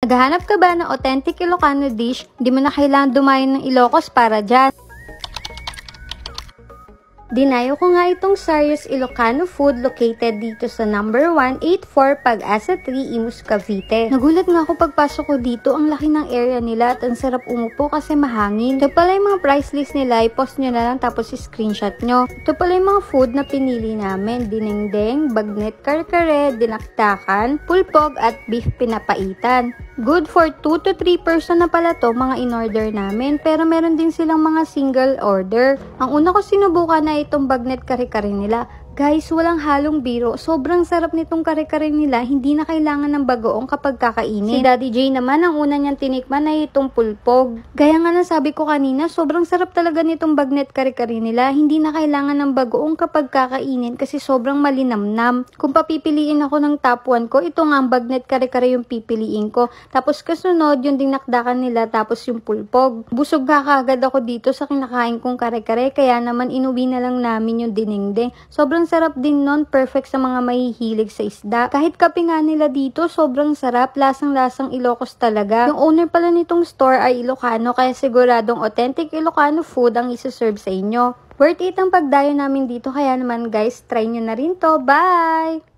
Naghahanap ka ba ng authentic Ilocano dish? Hindi mo na kailangan dumayo ng Ilocos para dyan. Dinayo ko nga itong Sarius Ilocano food located dito sa number 184 Pag-asa 3, Imus, Cavite. Nagulat nga ako pagpasok ko dito, ang laki ng area nila at ang sarap umupo kasi mahangin. Ito pala yung mga price list nila, i-post nyo na lang tapos i-screenshot nyo. Ito pala yung mga food na pinili namin, dinengdeng, bagnet kare-kare, dinakdakan, pulpog at beef pinapaitan. Good for 2 to 3 person na pala to mga in-order namin, pero meron din silang mga single order. Ang una ko sinubukan na itong bagnet kare-kare nila. Guys, walang halong biro. Sobrang sarap nitong kare-kare nila. Hindi na kailangan ng bagoong kapag kakainin. Si Daddy J naman, ang una niyang tinikman ay itong pulpog. Gaya nga nasabi ko kanina, sobrang sarap talaga nitong bagnet kare-kare nila. Hindi na kailangan ng bagoong kapag kakainin kasi sobrang malinamnam. Kung papipiliin ako ng top 1 ko, ito nga ang bagnet kare-kare yung pipiliin ko. Tapos kasunod, yung dinakdakan nila, tapos yung pulpog. Busog kakagad ako dito sa kinakain kong kare-kare, kaya naman inuwi na lang namin yung dinengdeng. Sobrang sarap din nun, perfect sa mga mahihilig sa isda. Kahit kape nga nila dito, sobrang sarap, lasang-lasang Ilocos talaga. Yung owner pala nitong store ay Ilocano, kaya siguradong authentic Ilocano food ang isa-serve sa inyo. Worth it ang pagdayo namin dito, kaya naman guys, try nyo na rin to. Bye!